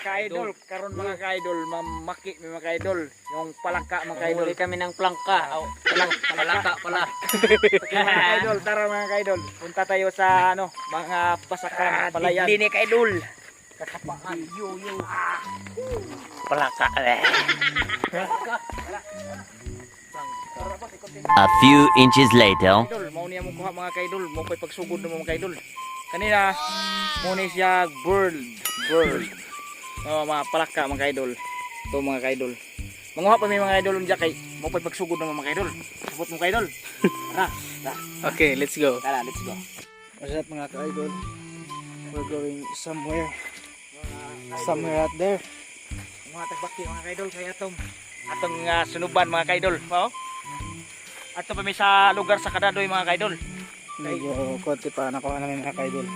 ka-idol, karon mga ka-idol, mamaki mga ka-idol, yung palaka mga ka-idol. Huli kami ng plangka. Palaka pala. Mga ka-idol, tara mga ka-idol. Punta tayo sa ano, mga pasakan, palayan. Dini ka-idol. Kasapaan. Palaka. A few inches later. Idol, mau niya mong kuha mga ka-idol, mo ko'y pagsugod ng mga ka-idol. Kanina, mo ni siya bird. Oh, mga palaka mga ka-idol. Ito mga ka-idol. Manguha pa may mga ka-idol diyan kay mo ko'y pagsugod ng mga ka-idol. Sabot mo ka-idol. Tara. Okay, let's go. Tara, let's go. What's up mga ka-idol? We're going somewhere out there. Mga tagbaki mga ka-idol kaya atong sunuban mga ka-idol. Oh. Ato pa may sa lugar sa Kadadoy mga ka-idol. Medyo konti pa nakuha namin mga ka-idol.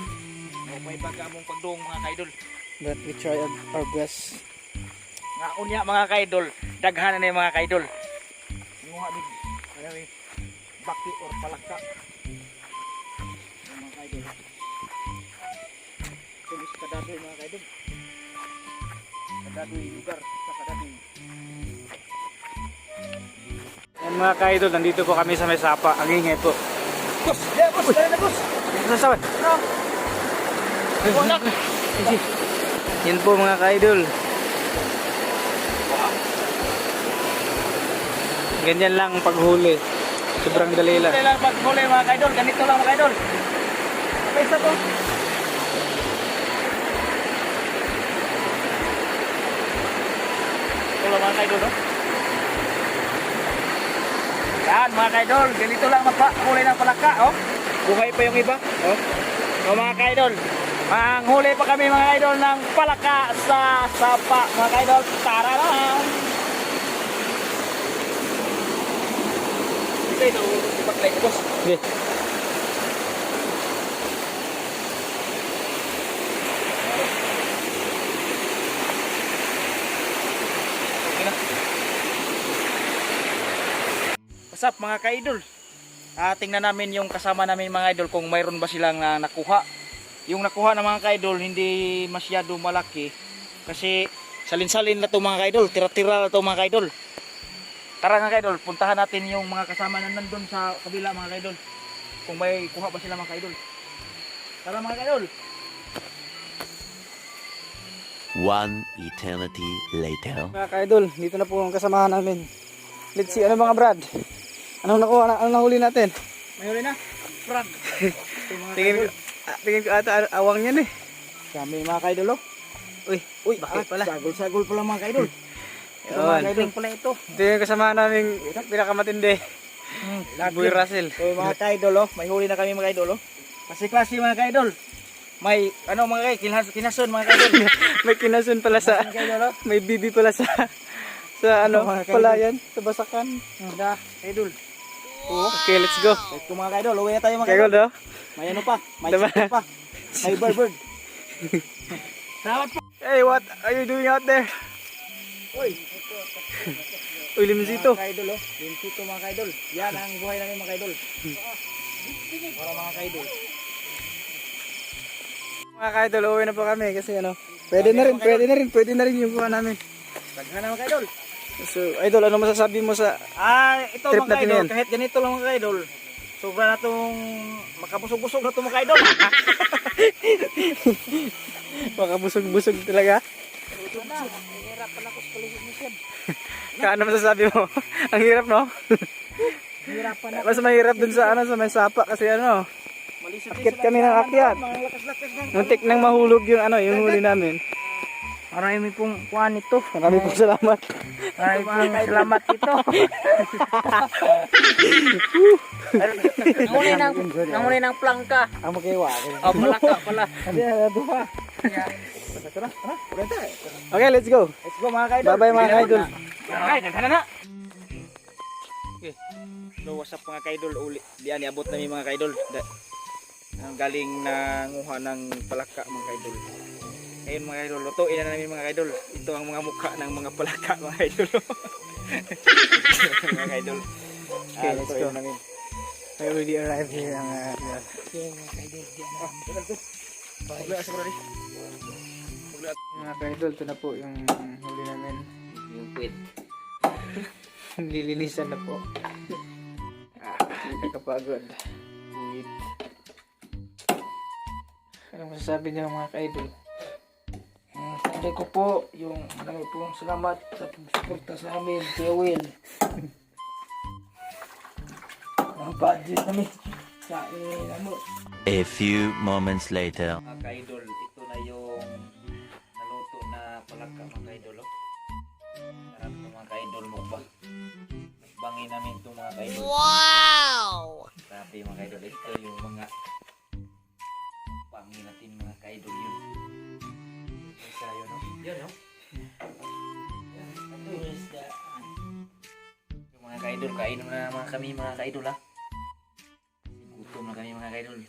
May baga mong pagdong mga ka-idol. But we try our best. Nga unya mga ka-idol, daghan na yung mga ka-idol. Mga baki or palaka. Mga ka-idol. Tulis Kadadoy mga ka-idol. Kadadoy lugar sa Kadadoy. Yan mga ka-idol, nandito po kami sa may sapa. Ang ingay po. Bus! Yeah, bus! Dali na bus! Nasaan? Ano? Wala! Yan po mga ka-idol. Ganyan lang paghuli. Sobrang dali lang. Ganito lang paghuli mga ka-idol. Ganito lang mga ka-idol. Pesa po. Ito lang mga ka-idol, no? Yan mga ka-idol. Ganito lang maghuli ng palaka, oh. Buhay pa yung iba, oh. So mga ka-idol, manghuli pa kami mga ka-idol ng palaka sa sapa mga ka-idol. Tara lang! Ito ipaklay ko, boss. Okay. Okay na. What's up mga ka-idol? Tingnan namin yung kasama namin mga idol kung mayroon ba silang nakuha. Yung nakuha ng mga ka-idol hindi masyado malaki kasi salin-salin na to mga ka-idol, tira-tira na to mga ka-idol. Tara mga ka-idol, puntahan natin yung mga kasama na nandun sa kabila mga ka-idol. Kung may kuha ba sila mga ka-idol. Tara mga ka-idol. One eternity later. Mga ka-idol, dito na po ang kasamahan namin. Let's see, ano mga brad? Anong nakuha, anong nahuli natin? May huli na. Frog. Tingin ko ata awang yan eh. Kami mga ka-idol, oh. Uy, bakit pala? Sagol pala mga ka-idol. Ito Yun. mga ka-idol pala ito. Ito yung kasamahan namin pinakamatindi. Boy Russell. So mga ka-idol, oh, may huli na kami mga ka-idol, oh. Kasi klase mga ka-idol. May ano mga kinason mga ka-idol. May kinasun pala sa, Mga ka-idol, oh. may bibi pala sa ano, Mga ka-idol. palayan, sa basakan. Mga ka-idol. Okay, let's go. Ito mga ka-idol, uwi na tayo mga Okay, ka-idol. Gold, oh. May ano pa, may Diba? chicken pa. May bird. Salamat po. Hey, what are you doing out there? Uy, Uy, limsito. mga ka-idol, oh. Linsito mga ka-idol. Yan ang buhay namin mga ka-idol. Para mga ka-idol. Mga ka-idol, uwi na po kami kasi ano, pwede na rin yung kuha namin. Taghan na mga ka-idol. So, idol, ano masasabi mo sa Ito Trip mga natin ka-idol, yan. kahit ganito lang mga ka-idol, sobra na itong makabusog-busog na itong mga ka-idol. makabusog-busog talaga? Hirap pa na ako sa paligid mo siya. Ano masasabi mo? Ang hirap, no? Hirap pa na. Mas mahirap dun sa ano, sa may sapa kasi ano, akit kami ng akyat. Mga lakas-lakas ng Muntik nang mahulog yung ano, yung huli namin. marami pong kuhan ito. Marami pong salamat. Marami pong salamat ito. Nanguli ng plangka. Ang magkiwa. Oh, palaka pala. Hindi, ano pa? Okay, let's go. Let's go mga ka-idol. Bye-bye mga ka-idol. Okay, nagkana na. Okay. So what's up mga ka-idol? Diyan iabot namin mga ka-idol. Galing na nguha ng palaka mga ka-idol. Ngayon mga ka-idol, lutuin na namin mga ka-idol. Ito ang mga mukha ng mga palaka mga ka-idol. Mga ka-idol. Okay, let's go. Namin. I already arrived here. Okay mga ka-idol. Diyan na. Asa bro di? Mga ka-idol, ito na po yung huli namin. Yung quid. Nililisan na po. Nakakapagod. Ano masasabi niyo mga ka-idol? Sabi ko po, yung marami pong salamat sa pagsuporta sa amin, Kuya Will. Ang budget namin sa ano. A few moments later. Mga ka-idol, ito na yung naluto na palaka mga ka-idol. Oh. Sarap ito mga ka-idol mo ba? Bangin namin ito mga ka-idol. Wow! Grabe mga ka-idol, ito yung mga bangin natin mga ka-idol yun. Isa yun, no? Yun, no? Yung mga ka-idol, kainom na mga kami mga ka-idol ha. Gutom na kami mga ka-idol.